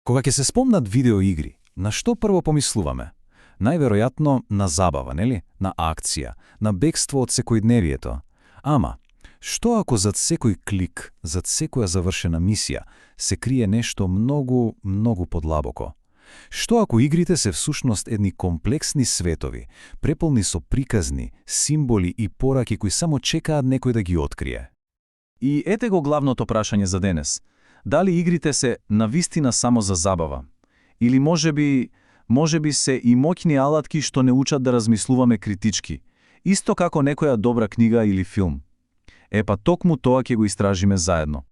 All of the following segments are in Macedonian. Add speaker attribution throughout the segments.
Speaker 1: Кога ќе се спомнат видеоигри, на што прво помислуваме? Најверојатно на забава, нели? На акција, на бегство од секојдневието. Ама, што ако зад секој клик, зад секоја завршена мисија, се крие нешто многу, многу подлабоко? Што ако игрите се всушност едни комплексни светови, преполни со приказни, символи и пораки кои само чекаат некој да ги открие?
Speaker 2: И ете го главното прашање за денес. Дали игрите се навистина само за забава? Или можеби се и моќни алатки што не учат да размислуваме критички, исто како некоја добра книга или филм? Па токму тоа ќе го истражиме заедно.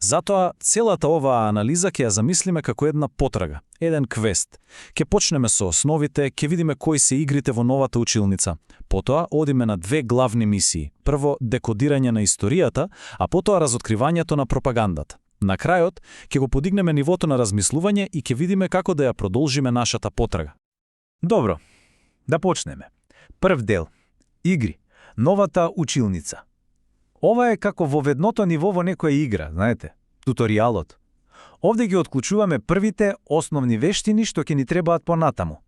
Speaker 3: Затоа целата оваа анализа ќе ја замислиме како една потрага, еден квест. Ќе почнеме со основите, ќе видиме кои се игрите во новата училница. Потоа одиме на две главни мисии. Прво, декодирање на историјата, а потоа разоткривањето на пропагандата. На крајот, ќе го подигнеме нивото на размислување и ќе видиме како да ја продолжиме нашата потрага.
Speaker 4: Добро, да почнеме. Прв дел. Игри. Новата училница. Ова е како во ведното ниво во некоја игра, знаете, туторијалот. Овде ги отклучуваме првите основни вештини што ќе ни требаат понатаму.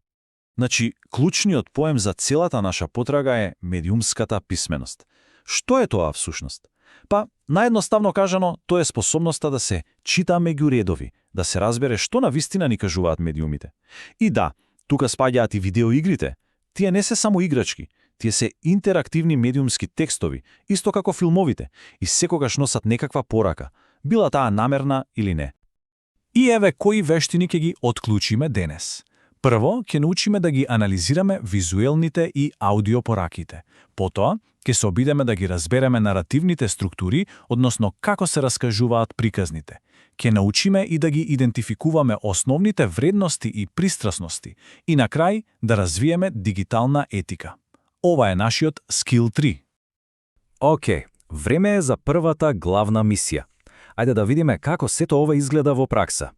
Speaker 3: Значи, клучниот поем за целата наша потрага е медиумската писменост. Што е тоа всушност? Па, наедноставно кажано, тоа е способноста да се чита меѓу редови, да се разбере што навистина ни кажуваат медиумите. И да, тука спаѓаат и видеоигрите. Тие не се само играчки, тие се интерактивни медиумски текстови, исто како филмовите, и секогаш носат некаква порака, била таа намерна или не. И еве кои вештини ќе ги отклучиме денес. Прво, ќе научиме да ги анализираме визуелните и аудиопораките. Потоа, ќе се обидеме да ги разбереме наративните структури, односно како се раскажуваат приказните. Ќе научиме и да ги идентификуваме основните вредности и пристрасности. И на крај, да развиеме дигитална етика. Ова е нашиот Skill 3.
Speaker 5: Океј, време е за првата главна мисија. Ајде да видиме како сето ова изгледа во пракса.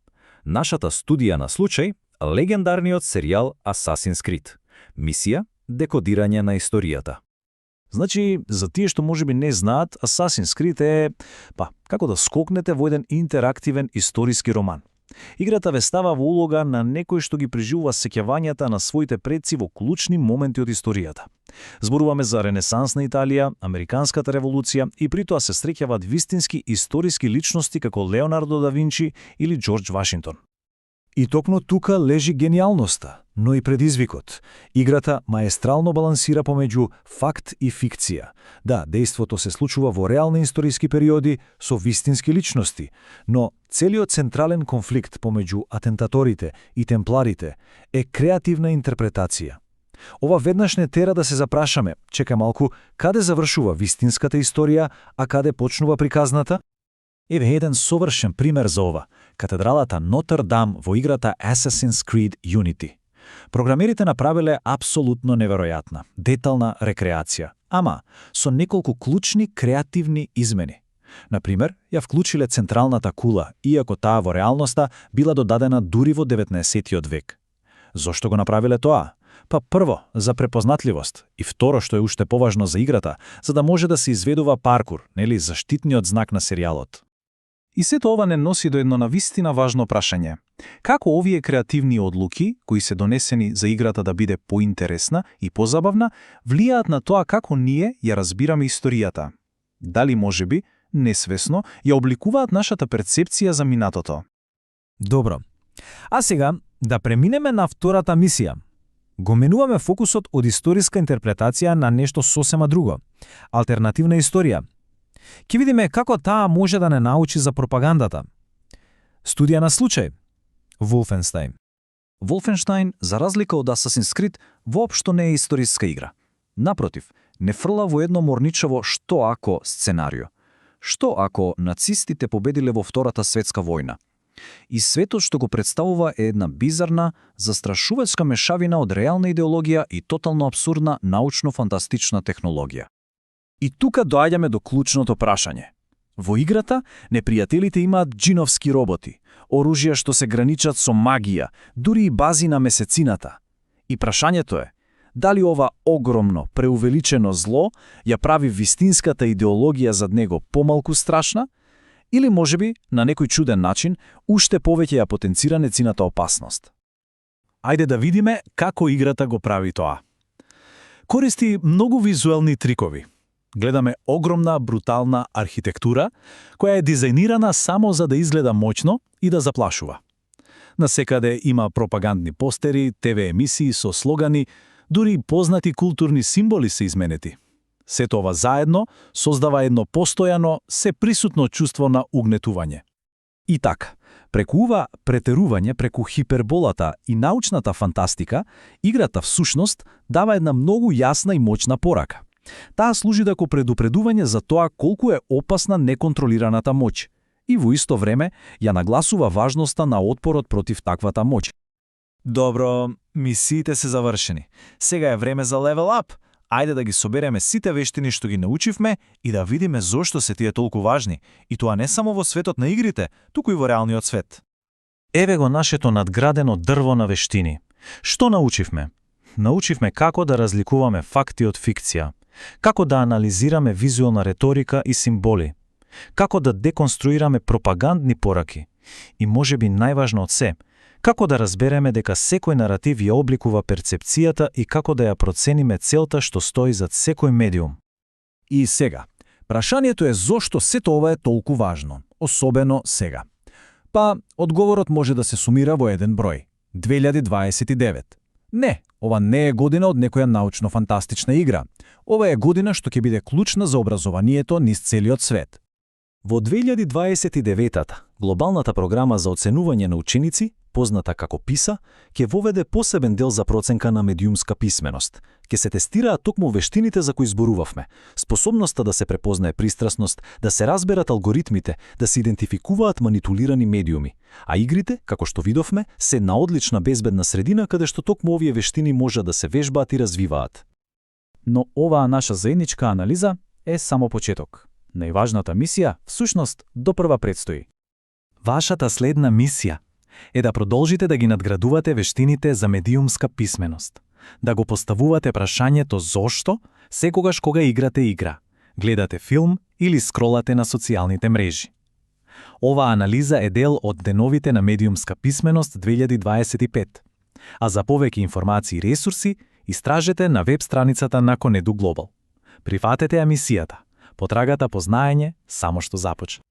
Speaker 5: Нашата студија на случај – легендарниот серијал Assassin's Creed. Мисија – декодирање на историјата.
Speaker 3: Значи, за тие што можеби не знаат, Assassin's Creed е, како да скокнете во еден интерактивен историски роман. Играта ве става во улога на некој што ги преживува сеќавањата на своите предци во клучни моменти од историјата. Зборуваме за Ренесансна Италија, Американската револуција и притоа се среќаваат вистински историски личности како Леонардо да Винчи или Џорџ Вашингтон.
Speaker 1: И токму тука лежи гениалноста, но и предизвикот. Играта маестрално балансира помеѓу факт и фикција. Да, дејството се случува во реални историски периоди со вистински личности, но целиот централен конфликт помеѓу атентаторите и темпларите е креативна интерпретација. Ова веднаш не тера да се запрашаме, чека малку, каде завршува вистинската историја, а каде почнува приказната?
Speaker 3: Еве еден совршен пример за ова. Катедралата Нотр Дам во играта Assassin's Creed Unity. Програмерите направиле апсолутно неверојатна, детална рекреација, ама со неколку клучни креативни измени. Например, ја вклучиле централната кула, иако таа во реалноста била додадена дури во 19-тиот век. Зошто го направиле тоа? Па прво, за препознатливост, и второ, што е уште поважно за играта, за да може да се изведува паркур, нели, заштитниот знак на серијалот.
Speaker 2: И сето ова не носи до едно навистина важно прашање. Како овие креативни одлуки, кои се донесени за играта да биде поинтересна и позабавна, влијаат на тоа како ние ја разбираме историјата? Дали можеби, несвесно, ја обликуваат нашата перцепција за минатото?
Speaker 4: Добро. А сега да преминеме на втората мисија. Го менуваме фокусот од историска интерпретација на нешто сосема друго – алтернативна историја. Ќе видиме како таа може да не научи за пропагандата. Студија на случај. Wolfenstein.
Speaker 2: Wolfenstein, за разлика од Assassin's Creed, воопшто не е историска игра. Напротив, не фрла во едно морничево «што ако» сценарио. Што ако нацистите победиле во Втората светска војна? И светот што го представува е една бизарна, застрашувачка мешавина од реална идеологија и тотално абсурдна научно-фантастична технологија.
Speaker 3: И тука доаѓаме до клучното прашање. Во играта, непријателите имаат џиновски роботи, оружја што се граничат со магија, дури и бази на месецината. И прашањето е, дали ова огромно, преувеличено зло ја прави вистинската идеологија зад него помалку страшна,
Speaker 2: Или можеби, на некој чуден начин, уште повеќе ја потенцира нецината опасност.
Speaker 3: Ајде да видиме како играта го прави тоа. Користи многу визуелни трикови. Гледаме огромна, брутална архитектура, која е дизајнирана само за да изгледа моќно и да заплашува. Насекаде има пропагандни постери, ТВ емисии со слогани, дури познати културни символи се изменети. Сето ова заедно создава едно постојано, се присутно чувство на угнетување.
Speaker 2: И така, преку ова претерување, преку хиперболата и научната фантастика, играта всушност дава една многу јасна и моćна порака. Таа служи како предупредување за тоа колку е опасна неконтролираната моќ и во исто време ја нагласува важноста на отпорот против таквата моќ. Добро, мисиите се завршени. Сега е време за level up. Ајде да ги собереме сите вештини што ги научивме и да видиме зошто се тие толку важни, и тоа не само во светот на игрите, туку и во реалниот свет.
Speaker 3: Еве го нашето надградено дрво на вештини. Што научивме? Научивме како да разликуваме факти од фикција, како да анализираме визуелна реторика и символи, како да деконструираме пропагандни пораки и можеби најважно од се, како да разбереме дека секој наратив ја обликува перцепцијата и како да ја процениме целта што стои зад секој медиум.
Speaker 2: И сега, прашањето е зошто сето ова е толку важно, особено сега. Па, одговорот може да се сумира во еден број – 2029. Не, ова не е година од некоја научно-фантастична игра. Ова е година што ќе биде клучна за образованието низ целиот свет.
Speaker 5: Во 2029-та, глобалната програма за оценување на ученици, позната како ПИСА, ќе воведе посебен дел за проценка на медиумска писменост. Ќе се тестираат токму вештините за кои зборувавме, способноста да се препознае пристрасност, да се разберат алгоритмите, да се идентификуваат манипулирани медиуми. А игрите, како што видовме, се една одлична безбедна средина каде што токму овие вештини може да се вежбаат и развиваат.
Speaker 2: Но оваа наша заедничка анализа е само почеток. Најважната мисија, всушност, допрва предстои.
Speaker 4: Вашата следна мисија е да продолжите да ги надградувате вештините за медиумска писменост, да го поставувате прашањето зошто секогаш кога играте игра, гледате филм или скролате на социјалните мрежи. Оваа анализа е дел од деновите на медиумска писменост 2025. А за повеќе информации и ресурси, истражете на веб страницата на Conedu Global. Прифатете ја мисијата. Потрагата по знаење само што започна.